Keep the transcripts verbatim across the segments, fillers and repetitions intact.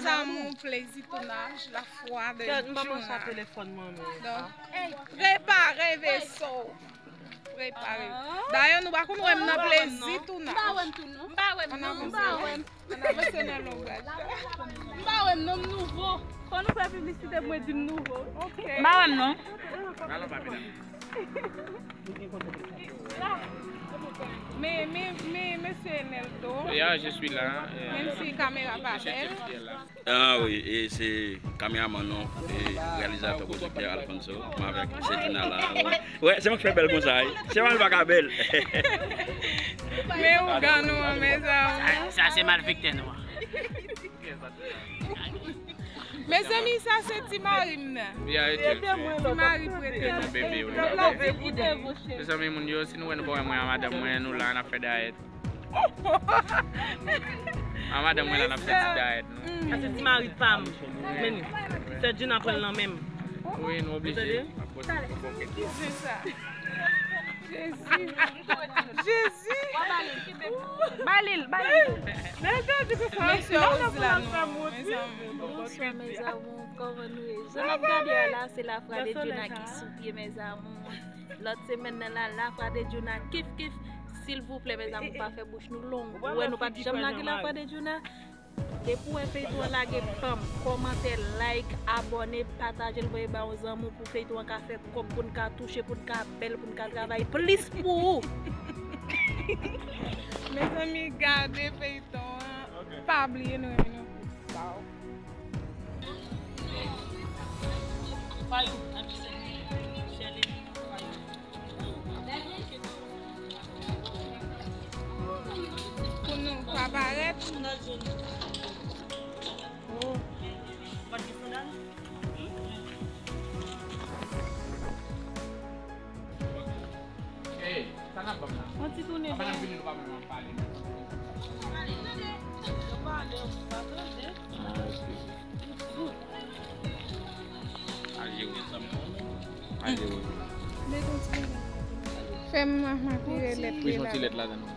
Lanmou, plezi, tounaj, lafwa de Djouna. Donk, prepare veso w. Prepare. Dayè, nou pa konn wè m nan plezi, tounaj. M pa wè m tou, non. M pa wè m, non. M pa wè m. Ann avanse nan lonbraj la. M pa wè m, non, m nouvo. Fò nou fè piblisite pou mwen di m nouvo. Ok. M pa wè m, non. Men, men, men, mesye Eneldo. Yeah, je suis là. Yeah. Menm si kamera pa bèl. Ah wi, e se kameraman nou, e reyalizatè, pwodiktè Alfonso, mwen avèk Sedjina la. Wè, se mwen ki fè bèl konsa, wi. Se mwen ki pa ka bèl. Men ougan nou an, mezanmi. Sa, sa se malfektè nou an. Mezanmi, sa se ti mari m nan. Ti mari prete nou. Bebe, wi. Mezanmi, moun yo, si nou wè nou pa wè mwen ak madanm mwen, nou la, n ap fè dayèt. A madanm mwen la, n ap fè ti dayèt, non. Sa se ti mari pa m. Men, sè Djuna pran l nan men m. Wi, nou oblije. Tande? Ki zen sa? Jezi. Jezi. Ba li l, ba li l. Mesye Oz la, non, mezanmi. Bonswa, mes amours, kòman nou ye? Jan n ap gade a la, se Lafra de Djuna ki sou pye, mes amours. Lòt semèn nan la, Lafra de Djuna, kif kif. Silvouplè, mes amours, pa fè bouch nou long. Ou wè nou pa t janm lage Lafra de Djuna. Depi w wè feyton an lage, banm kòmantè, like, abòne, pataje l, voye ba yon zanmi w pou feyton an ka fè kòb, pou n ka touche, pou n ka bèl, pou n ka travay plis pou ou. Mezanmi, gade feyton an. Pa bliye nou renmen nou plis. Bye. Pou nou pa parèt. Oh. Hey, sa n ap ban m la? Yon ti tounen. Apa n ap vini, nou pa menm ap pale menm. Pale, tande. Yo pale, ou pa tande. Ah, ok. Al jere w. Al jere w. Fè m mama ki relèt. Plis yon ti lèt ladan non.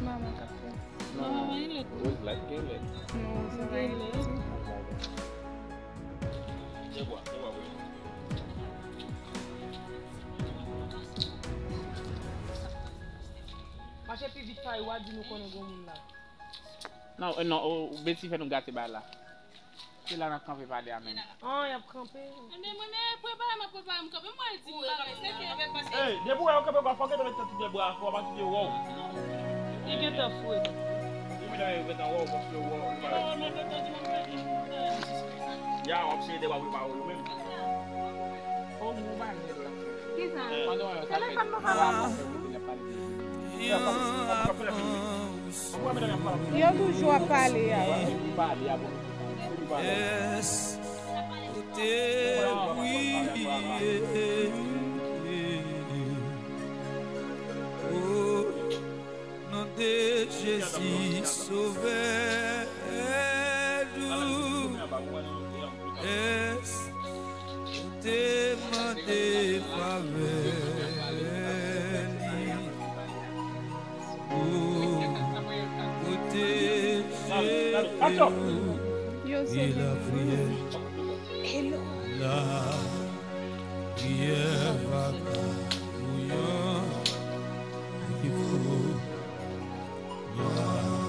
Mama k ap fè. Non, Rose la, gen lèt. Non, Rose la. Gen bwa, gen bwa, wi. Mache pi vit, Fayou, a di nou konnen gen moun la. Non, eh, non, oh, Betty fè nou gate bagay la. Se la n ap kanpe pale a menm. Oh, y ap kanpe. Ebyen, mwen, men prepare m ap prepare m kanpe. Mwen di m pa prese ke. Ey, depi w wè yo kanpe, fò w gentan met tèt sou de bra, fò w pa kite wòw. Li gentan fre. Li gentan wòw, paske wòw. Ya, w ap seye de bra prepare w menm. Oh, mwen pa nèt la. Kisa? Telefòn mwen pa la. Yo toujou ap pale a. Èske ou te priye o non de Jezi Sovè nou? Èske ou te mande favè li? Ou, ou te jete ou, e lapriyè, lapriyè pa ka pou yon ki fou.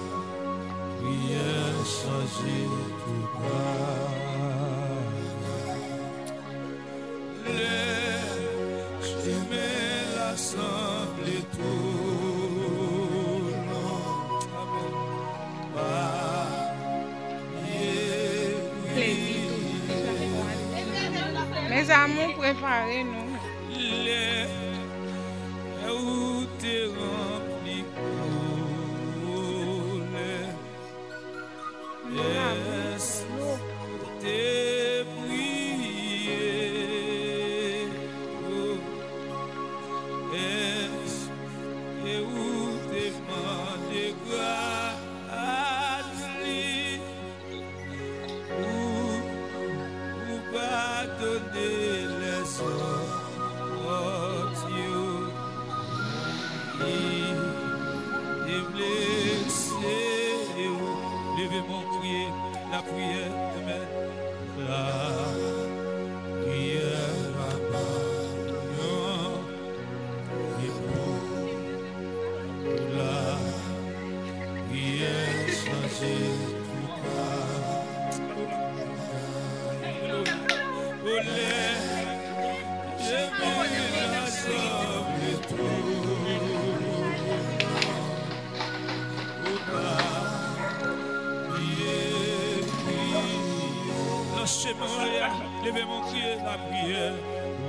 Lapriyè chanje tout bagay. Lè chemen la sanble twò long, pa bliye priye. Mes amours, prepare nou. Lè ou te ranpli kolè. Èske ou te priye? Oh. Èske ou te mande gras li? Ou, ou padone lèzòd yo ki te blese ou? Leve men w, kriye. Lapriyè, amèn. Lapriyè, papa, non, e pou, pou lapriyè chanje tou ka. Olè, je me rassemble tout. Nan chemen w ye a, leve men w, kriye lapriyè.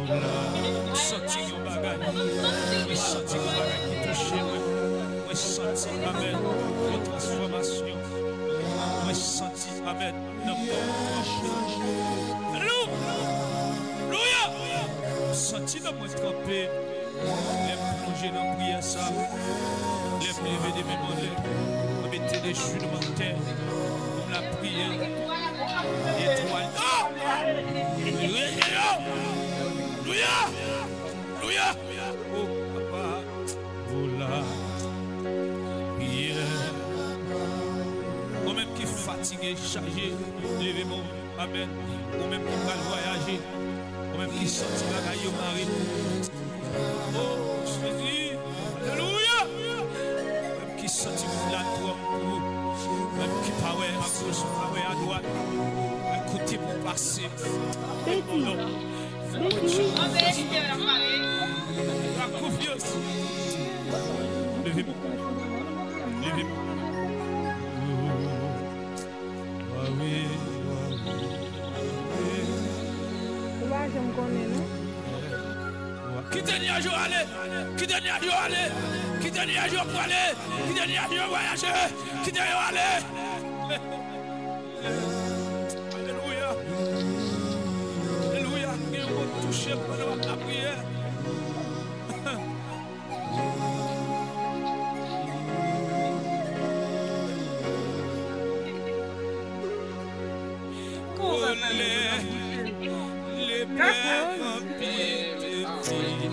M santi yon bagay. Mwen santi yon bagay ki touche mwen. Mwen santi, amèn, yon transfòmasyon. Mwen santi, amèn, nan kò mwen. Alelouya! M santi nan mwen tranpe. Lè m plonje nan priyè sa, lè m leve de men m anlè, mwen mete de jenou atè, m lapriyè, etwal. Oh! Alelouya! Alelouya! Oh, papa, oh, lapriyè. Ou menm ki fatige, chaje, leve men w. Amèn. Ou menm ki pral vwayaje, ou menm ki santi bagay yo mare pou ou. Oh, Jezi. Alelouya. Ou menm ki santi moun la twòp pou ou. Ou menm ki pa wè agoch, pa wè adwat. Mwen kote pou pase. Fè konfyans. Leve m. Leve m. Ou pa janm konnen, non. Kite nyaj yo ale! Kite nyaj yo ale! Kite nyaj yo prale! Kite nyaj yo vwayaje! Kite yo ale! Alelouya! Alelouya! Gen yon moun touche pandan w ap lapriyè. Kòlè, lepè anpil te fini.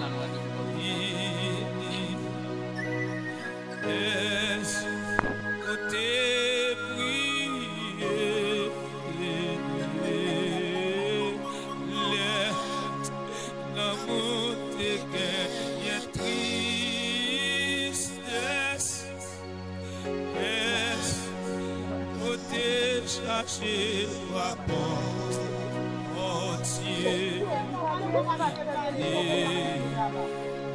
Èske w te priye lè nan mwen te genyen tristès, èske w te chache fwa Bondye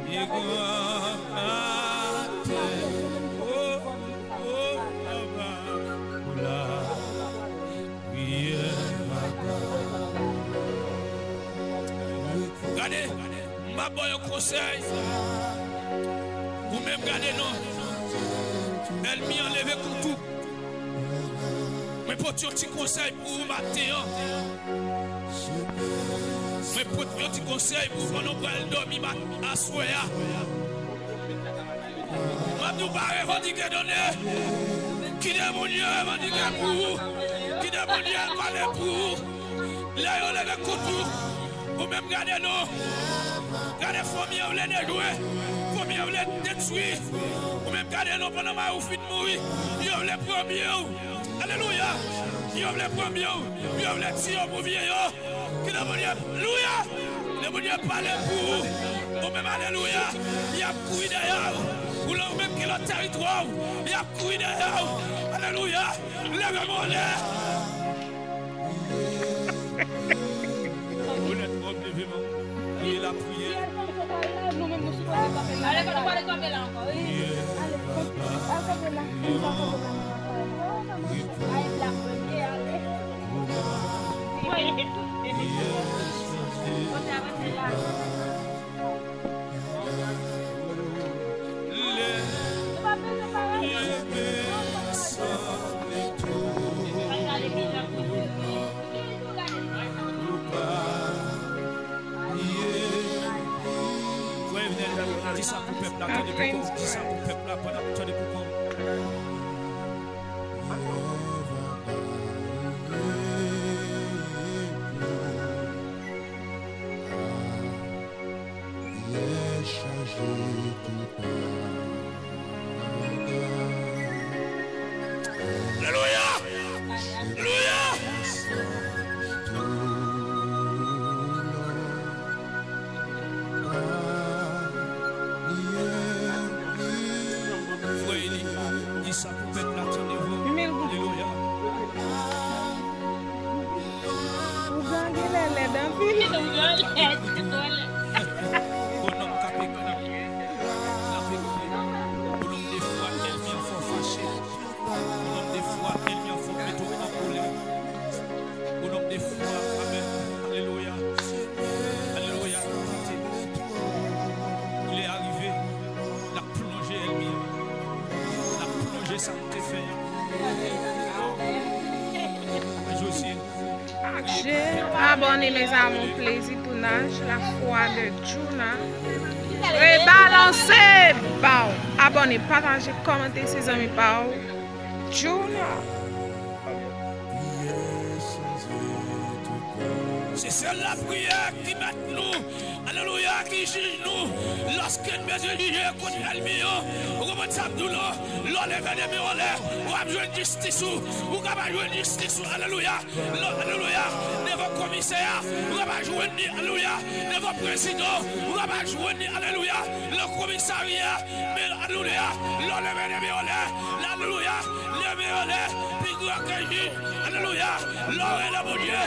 e gran maten? O, o, papa, pou la priyè maten. Gade, m ap ba w yon konsèy. Ou menm gade non. Ènmi an leve kont ou. Mwen pote yon ti konsèy pou ou maten an. Mwen pote yon ti konsèy pou ou pandan w pral dòmi aswè a. M ap di w pa revandike, tande. Kite moun yo revandike pou ou. Kite moun yo pale pou ou. Lè yo leve kont ou, ou menm gade non. Gade fanmi an vle dejwe. Fanmi an vle detwi. Ou menm gade non, pandan mari w fin mouri, yo vle pran byen w. Alelouya. Yo vle pran byen w. Yo vle tiye w pou byen yo. Kite Bondye, alelouya! Kite Bondye pale pou ou. Ou menm, alelouya! Y ap kouri dèyè w. Ou la, ou menm ki lòt tèritwa w, y ap kouri dèyè w. Alelouya! Leve men w anlè. Onètman, leve men w. Priye lapriyè. Nou menm, nou sipoze kanpe la. Ale, ale, ale, kanpe la ankò, wi. Ale, kanpe la. Al kanpe la. Nou pa kanpe la. Ay, la premye, ale. Wi. Kote avanse la? Lè nou pa bezwen parèt. Frè Evenel, di sa pou pèp la, tande pou kò w, di sa pou pèp la, pandan, tande pou kò w. Alelouya! Alelouya! Bonòm k ap ekri, l ap ekri. Bonòm defwa ènmi an fè w fache. Bonòm defwa ènmi an fè w mete w an kòlè. Bonòm defwa, amèn. Alelouya. Alelouya. Koute. Lè a rive, l ap plonje ènmi an. L ap plonje sa l te fè a. Jozye. Abòne, mes amours, plezi tounaj, la foi de Djouna. Rebalanse ba w. Abòne, pataje, kòmante, se zanmi pa w, Djouna. Se sèl lapriyè ki mèt nou. Alelouya, ki jij nou. Lòske n bezwen jije kont ènmi an, ou konprann sa m di w la? Lè w leve de men w anlè, w ap jwenn jistis ou. Ou ka pa jwenn jistis ou. Alelouya. Lè, alelouya. Devan komisè a, ou ka pa jwenn li. Alelouya. Devan prezidan, ou ka pa jwenn li. Alelouya. Nan komisarya, men alelouya. Lè w leve de men w anlè, alelouya. Leve w anlè, pi gran ke jij. Alelouya. Lè w rele Bondye,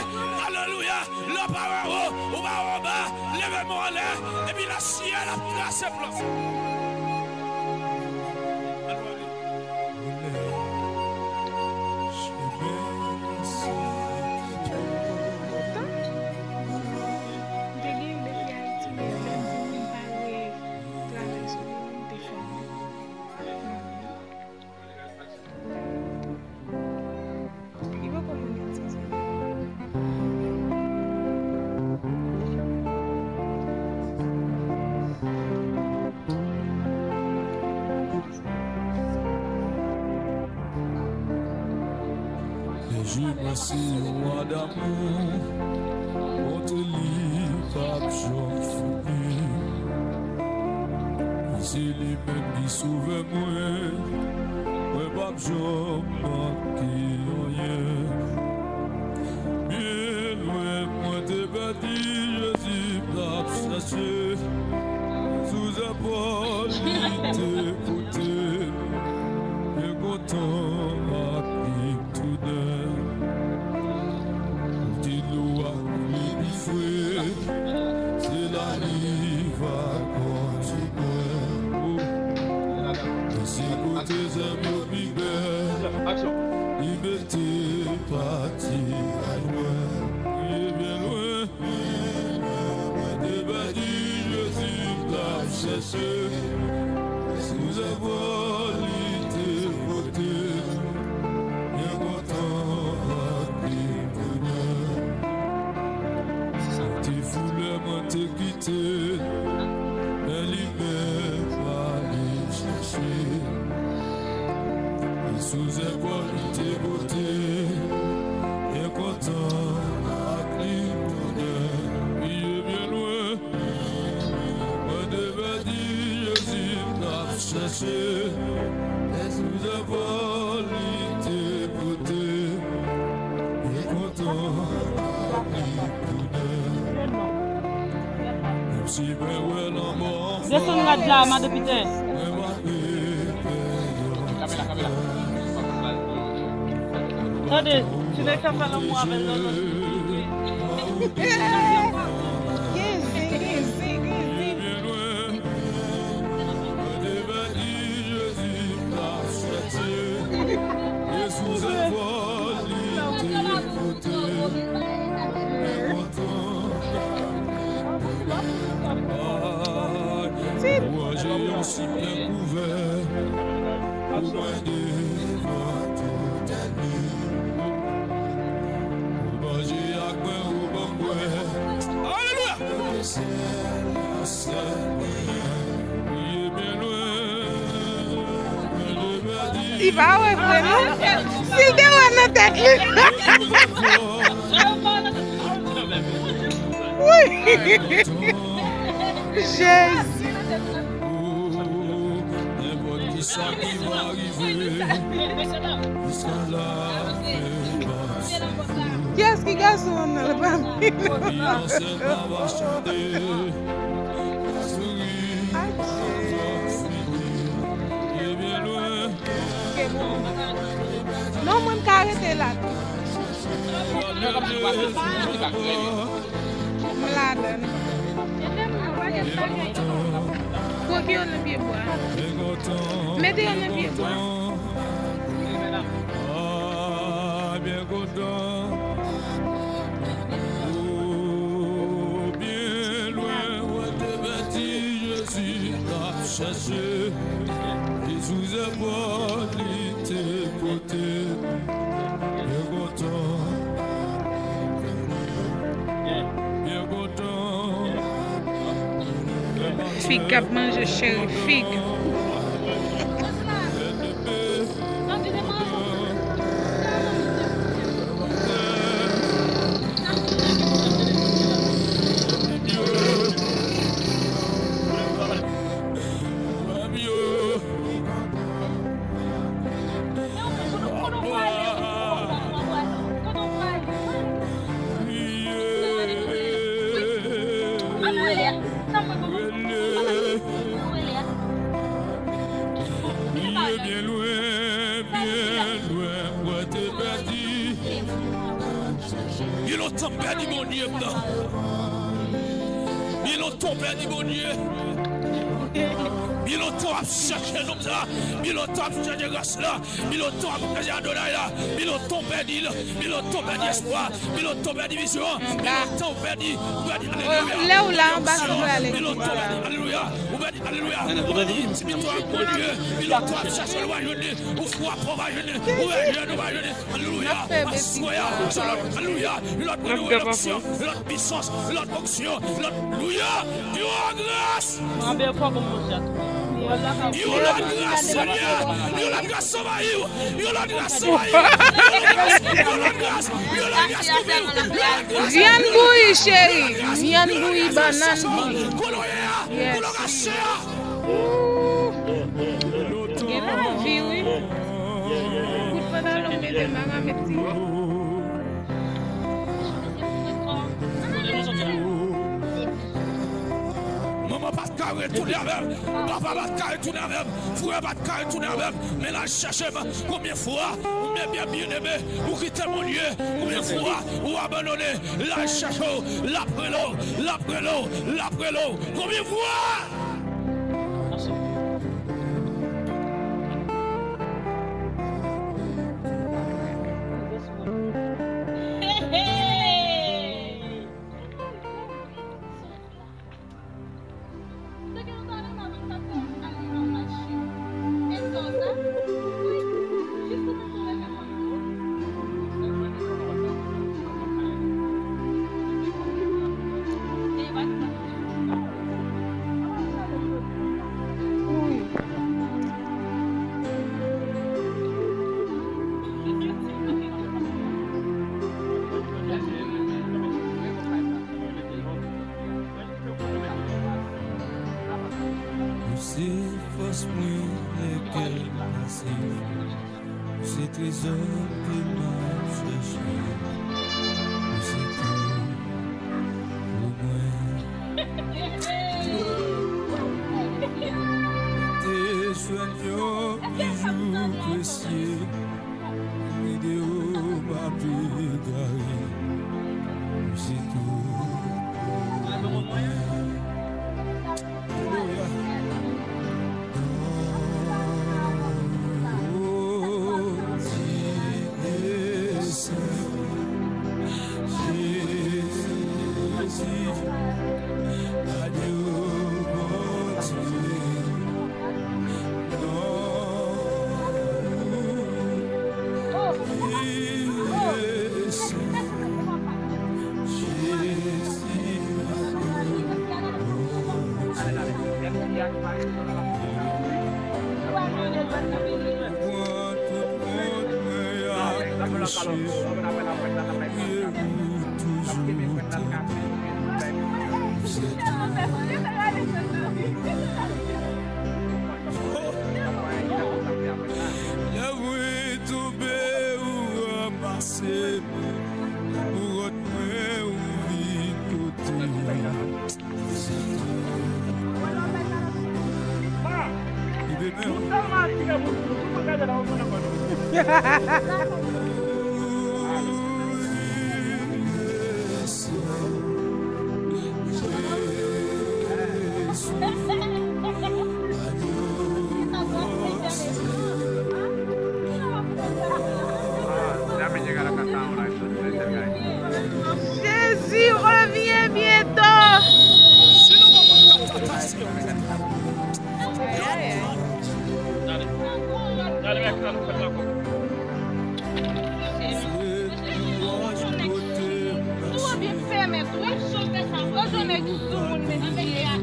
alelouya. Lè w pa wè wo, ou pa wè anba, leve men w anlè, epi nan syèl ap trase plan. Ann ale. Li poko monetize. Jezi mwen se yon wa damou, bonte li p ap janm fini. Se li menm ki sove mwen, mwen p ap janm manke anyen. Byen lwen mwen te pèdi, Jezi m t ap chèche. Sou zepòl li te pote m, byen kontan ak li m tounen. Kote dlo a koule pi fre, se la li va kondui mwen. Men se kote zèb yo pi bèl, li mete pati al mwen. Li byen lwen, mwen te pèdi, Jezi m t ap chèche. Sou zèb li te pote m, byen kontan ak li m tounen. Te foule mwen te kite, men li menm ale chèche. Li sou zepòl li te pote, byen kontan ak li m tounen. Li ye byen lwen, mwen te pèdi, Jezi m t ap chèche. Li sou zepòl li te pote, byen kontan ak li m tounen. Desann rad la, madan Pitè. Tande, ti nèg sa fè lanmou avè l nan. Gen zen, gen zen, gen zen. Manje yon sipè kouvè pou mwen devan tout ènmi. Ou manje ak mwen, ou ban mwen. Alelouya! Ou se sèl mwen. Li pa wè vre non. Si l te wè nan tèt li. Wi. Jezi. Nenpòt kisa ki va rive, kiyès ki gason an nan l pa vin? Non, mwen m ka rete la tou. Ladan. Kwoke yo nan pye bwa. Mete yo nan pye bwa. Ah, byen kontan. Ou byen lwen, w te pèdi, Jezi t ap chèche. E sou zepòl li te pote. Byen kontan. Byen kontan. Fig k ap manje cheri fig. Byen lwen, byen lwen, mwen te pèdi. Byen lontan m pèdi Bondye m nan. Byen lontan w pèdi Bondye. Byen lontan w ap chèche nonm sa. Byen lontan w ap chèche gras la. Byen lontan w ap chèche Adonay la. Byen lontan w pèdi l. Byen lontan w pèdi espwa. Byen lontan w pèdi vizyon. Byen lontan w pèdi, w pèdi alelouya. Lè w la anba, si w ale. Byen lontan w pèdi alelouya. Ou pèdi alelouya. Ou pèdi entimite ak Bondye. Byen lontan w ap chèche l, ou pa jwenn li. Ou frape, ou pa jwenn li. Ou rejwenn, ou pa jwenn li. Alelouya. Aswè a, se lòt, alelouya. Lòt, alelouya, lòt onksyon, lòt pisans, lòt onksyon, lòt, alelouya. Yon gras. Yon lòt gras, Senyè. Yon lòt gras anvayi w. Yon lòt gras anvayi w. Yon lòt gras, yon lòt gras, yon lòt gras kouvri w. Yon lòt gras. Vyann bouyi, cheri. Vyann bouyi, bannann bouyi. Kote w ye a? Kote w kache a? Gen lavi, wi. Kout pantalon m mete, m pa ka mete. Manman pa t ka retounen avè m. Papa pa t ka retounen avè m. Frè pa t ka retounen avè m. Men l al chèche m. Konbyen fwa, men byen, byeneme, ou kite Bondye? Konbyen fwa ou abandone? L al chèche w, l ap rele w, l ap rele w, l ap rele w. Konbyen fwa? Ou se fòs mwen lè kè m plase. Ou se trezò ke m ap chache. Ou se tout pou mwen. Ou te jwenn yon bijou presye. Videyo m ap egare. Ou se tout pou mwen. Alelouya. Jezi, Jezi, adye Bondye. Lè mwen tonbe, ou ranmase m. Lè pou wòt mwen, ou vin pote m. Ede men. Sou moun mesye a.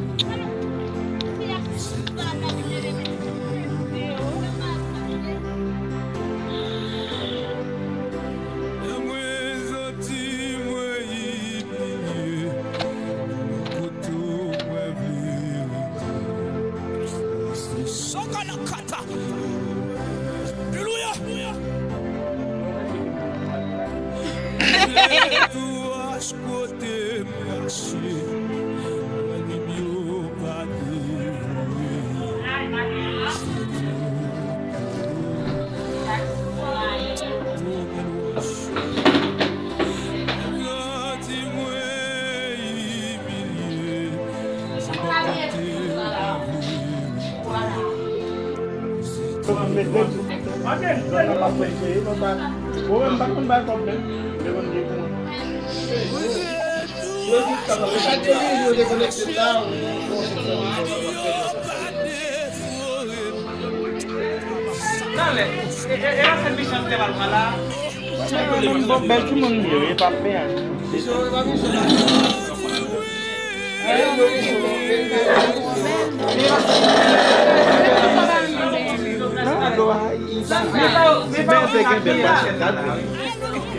Mwen santi mwen imilye, kote mwen vle rete. Sokalakata. Alelouya. Lè tou ach kote m mache, lènmi m yo pa devore. Santi mwen imilye, m pa kote m vle rete. Talè, e, e, e afè mechan te pral pran la. Bèl timoun li ye, wi, pa pè.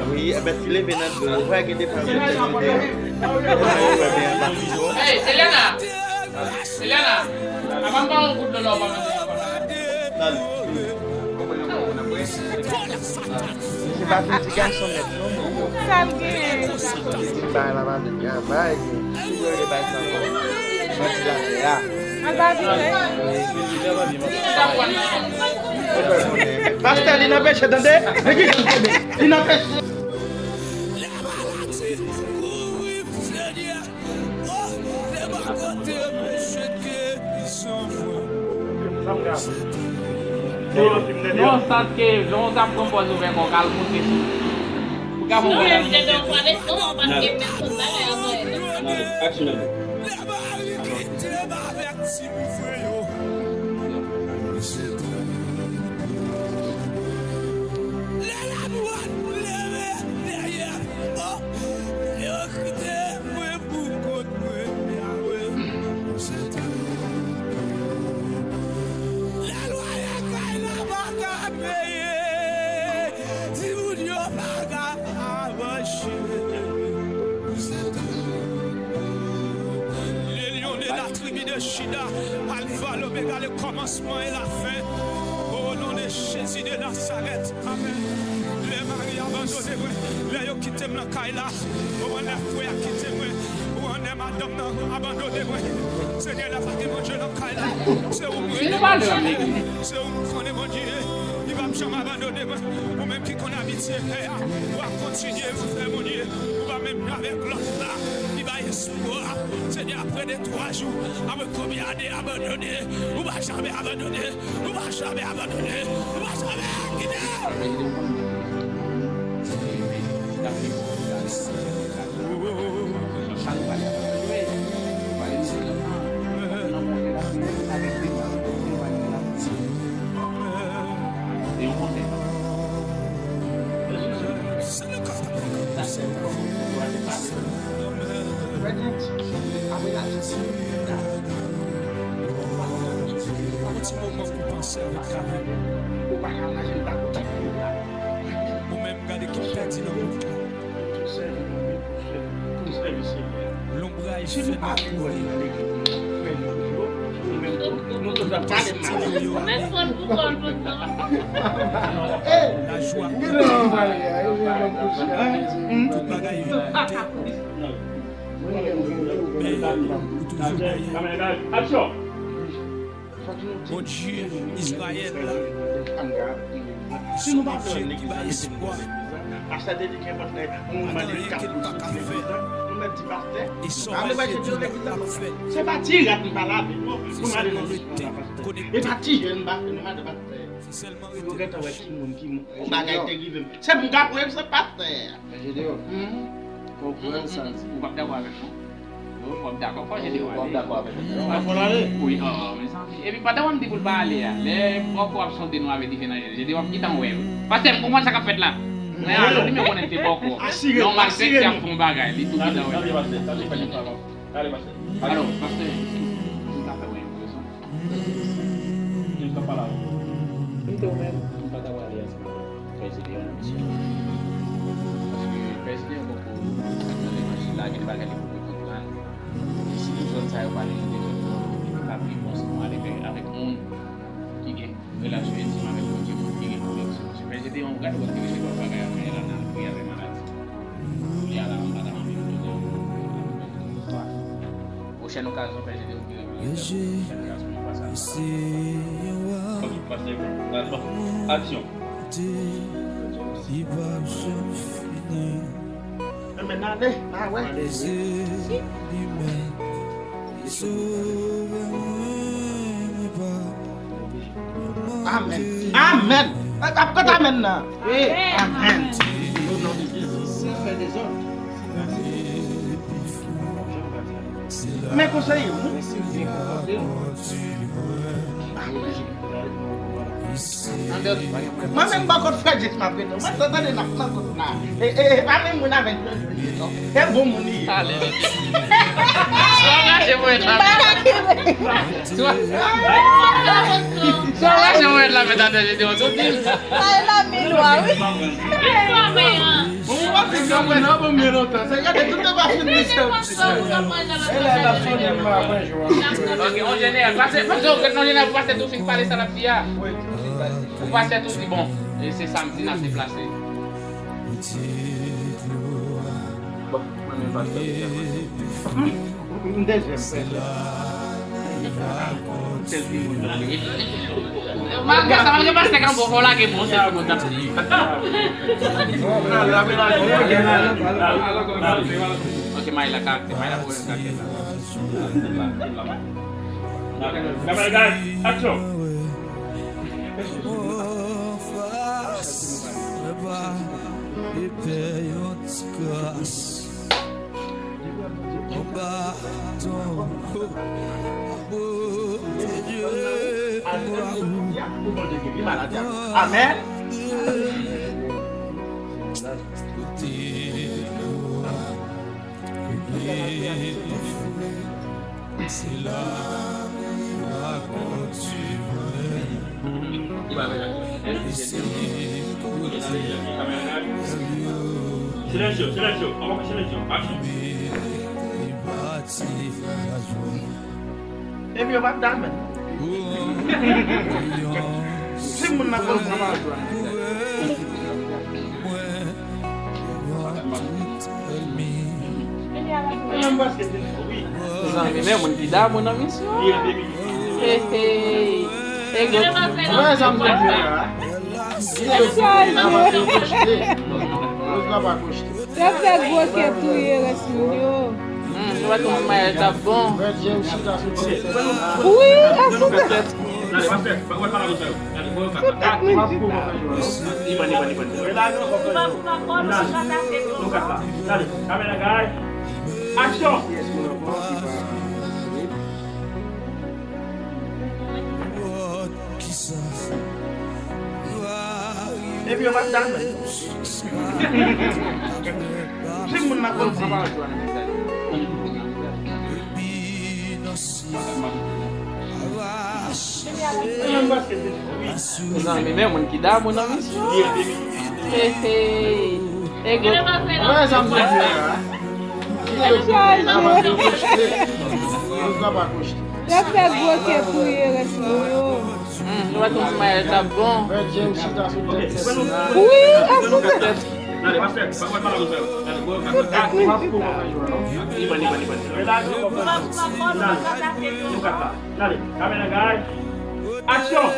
Wi, ebyen, ti leve nan dlo, ou wè gen de fanmi yo te leve. Ou wè byen anba pizo. Hey, Eliana! Eliana! Apa m ba w yon kout dlo la, ou pa mande yon pa. Misye pa fin ti gason nèt non. Sa l gen? Ti bay la pa de travay. Ki vre de bay sa ankò? Vantilatè a. Al ba vire. Pastè, li nan peche, tande? Men ki jan l tande? Li nan peche. Non, sa ke jan w t ap pran pòz ouvè kò w, k al moute sou. Pou ka fè w wè. Action. Lè la mwen leve dèyè, oh, yo kite mwen pou kont mwen, Yahweh. Se tou. Lè lwaye kay la pa ka peye, timoun yo pa ka avanse. Se tou. Le lion de la tribu de Juda, Alpha, l'Oméga, le commencement et la fin. Au nom de Jésus de Nazareth. Amen. Lè mari abandone mwen, lè yo kite m nan kay la, ou wè lè frè a kite mwen, ou wè lè madanm nan abandone mwen. Senyè, lè pa gen manje nan kay la, se ou m rele, Bondye. Se ou m konnen, Bondye. Li p ap janm abandone mwen. Ou menm ki konn abitye fè a, ou ap kontinye pou fè, Bondye. Ou pa menm jan avèk lòt la ki bay espwa. Senyè, apre de twa jou, apre konbyen ane abandone, ou pa janm abandone. Nou pa janm abandone. Nou pa janm kite. Yon ti moman pou panse avèk David. Ou pa ka mache, ou pa kontan pou la. Ou menm gade ki pèdi nan wout la. Lonbraj fè nou kouri. Lajwa. Tout bagay vin. Bondye Izrayèl la, se Bondye ki bay espwa. Pa gen anyen ke l pa ka fè. E sa w wè, se Bondye k ap fè. Se sèlman rete konekte. Se sèlman rete branche. Yon bagay te rive m. Se pou m ka pran egzanp pastè a. Men Jedeon, konprann sa l di. Ou p ap dakò avè m, non? Ou p ap dakò. Fò Jedeon ale. Ou p ap dakò avè m, non? Fò l ale. Wi, o, mezanmi. Epi pandan w ap di pou l pa ale a, lè bòkò ap sonde nou avè dife nan je l, Jedeon ap gentan wè l. Pastè, m konprann sa k ap fèt la. Nan yon alò, li menm konnen l te bòkò. Yon malfektè ap fè yon bagay, li tou gentan wè l. Ale, pastè. Alò, pastè, eskize m, m ta fè w yon prezant. Ki m t ap pale avè w? M te ou menm, m pa ta prale ansanm avèk Prezidan nan misyon. Paske Prezidan poko nan levanjil la, gen de bagay li poko konprann. E si tout zòn sa yo pale nan de zòn nan, li pa pi bon si nou ale avèk moun ki gen relasyon entim avèk Bondye, moun ki gen koneksyon. Paske Prezidan, gade w ap dirije lòt bagay ap fè la nan pri avè maladi. Kounye a la, m pa ta anvi nou koze. Pwochèn okazyon, Prezidan, Aksyon. Anmèn, ale, a wè. Amèn. Amèn. Ap kot amèn nan? Amèn. O non de Jezi. Si l fè dezòd, men konseye w. Men si l byen konpòte l, mwen menm bò kot frè James m ap rete. Mwen tande n ap nan kot la. E, e, e pa menm moun avèk nou. E bon moun li ye. Alelouya. Swa raje mwen la. Swa, swa raje mwen la, men tande Jedeon, tout di. Ay, la mi lwa, wi. Bon, ou pa fin nan mwen nan, bon, men lontan. Se gade, tout te pa fin de sèvis. E la, la fini, mwen, mwen, jwa. Ok, an jeneral, pase, pase, an jeneral, pase tou fin pale sa l ap di a. Ou pase tou di, bon, e se samdi n ap deplase. Bon, mwen menm pastè deja pase. M dezyèm frè. Sèl timoun nan li. Malgre sa, malgre pastè Kanbo fò lage bon, sèl timoun k ap di. Ok, may la karakte, may la pwoblèm karakte la. Kamera, guys, action! Amèn. Silensyo, silensyo, anba silensyo, aksyon. Epi yo pa t damè. Si moun nan konn sa pa jwe. Zanmi, men moun ki damou nan misyon. Hey, hey. Ego. Wè zanmi yo la. Sa yo pwoste. Yo pa pwoste. Yo fè gwo kè touye rès moun yo. Hmm, nou wè kòman mayaj la bon. Wi, asou tèt. Sou tèt moun. Aksyon! Epi yo pa t damè. Si moun nan konn sa pa jwe. Zanmi, men moun ki damou nan misyon. Hey, hey. Ego. Wè zanmi yo la. Yo pa pwoste. Yo pa pwoste. Yo fè gwo kè touye rès moun yo. Hmm, nou wè kòman mayaj la bon. Wi, asou tèt. Sou tèt moun. Aksyon!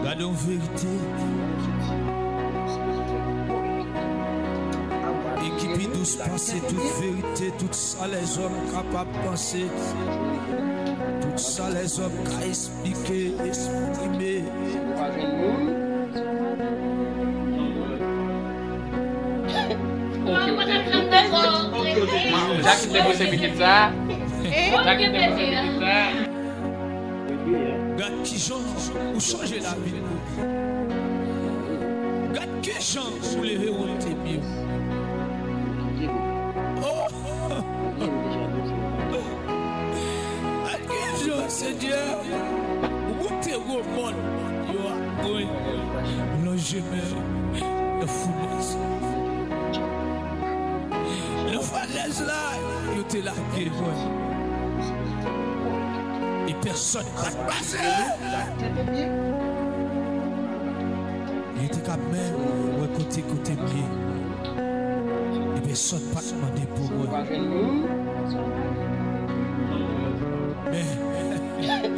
Gade yon verite. Ekip Panse tout verite, tout sa lèzòm kapab panse, tout sa lèzòm ka esplike, eksprime. Si nou pa jwenn moun, Jakit te pouse pitit sa. Jakit te pouse pitit sa. Gad kijan ou chanje lavi. Gad kijan ou leve wonte pye w. Oh! Gad kijan, Senyè, ou monte wo mòn yo ap pran nan chemen nan founèz. Nan founèz la, yo te lage mwen. E pèsòn pa t pase. Li te ka menm wè kote, kote m ye. E pèsòn pa t mande pou mwen. Men, Jakit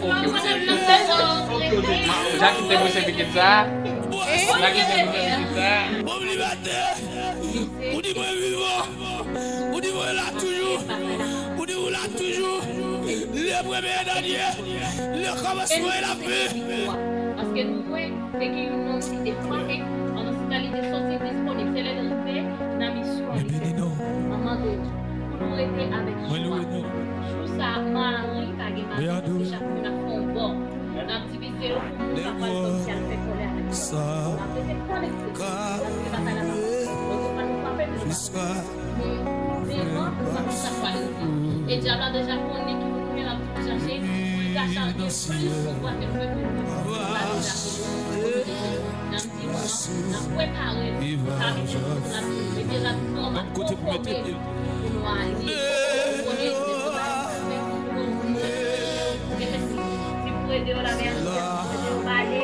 te pouse pitit sa. Jakit te pouse pitit sa. Bon, li maten. Ou di mwen vivan. Ou di mwen la toujou. Ou di ou la toujou. Le premye dènye. Le kòmansman e la fen. Paske nou wè, se gen yon nonm ki te frape, pandan se tan li te soti disponib, se lè l rive nan misyon an, li fè manman de pou nou rete avèk jou a. Jou sa a, mari pa gen mari, paske chak moun ap fè yon bò. N ap divize yo pou moun sa pral kòmsi al fè kòlè avèk yo. N ap rete konekte, paske batay la pa fasil. Donk, yo pral frape, men yo pa Men devan, nou pa konn sa k pral rive. E dyab la deja konnen ki moun ou ye, l ap toujou chache pou l ka chache plis pouvwa ke l gen pou li. Sa deja fini. N ap di nou, n ap prepare nou pou sa misyon sa, n ap mete rad nou anba, konfòme nou pou nou ale. Ou konnen, se pou nou ale, se pou nou ale. Mete si, si pou ede yo la, mèsi. Ede yo pale,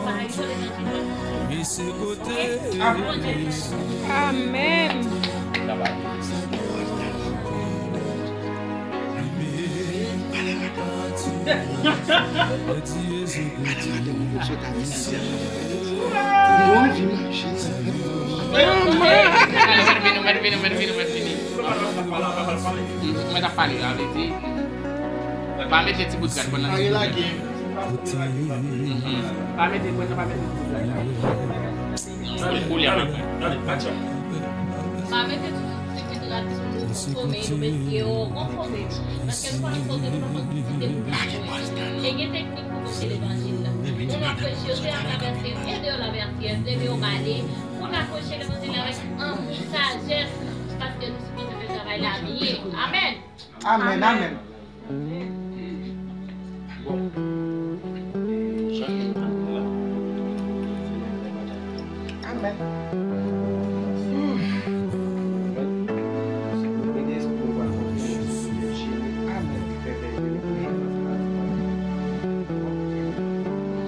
pa izole nan Amen. Mwen t ap pale, sa vle di, pa mete ti bout rad pandan. Pa mete, mwen pa mete ti bout rad la. Koulye a, mwen pran. Pa mete tout, tout ti bout rad sou nou, konfòme nou, mesye yo, konfòme nou. Paske nou pa sipoze, nou pa sipoze kite moun pa jwe. E gen teknik pou preche levanjil la. Moun ap preche yo, se atravè, se ede yo la, atravè, leve yo pale. Moun ap preche levanjil la avèk anvi, sajès, paske nou sipoze fè travay la byen. Amèn. Amèn, amèn. Amèn.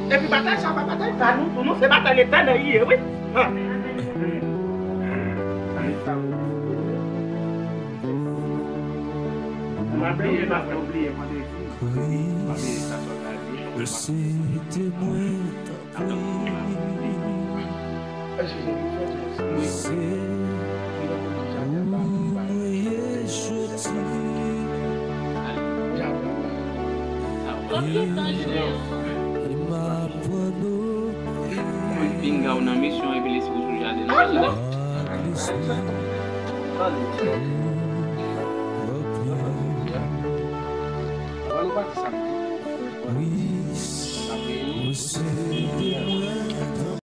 Epi batay sa pa batay pa nou tou, non, se batay Letènèl li ye, wi. Kris, ou se temwen, tanpri. Se ou mwen ye soti. E m abandone. Mwen pinga w nan misyon epi lespri w sou jaden nan.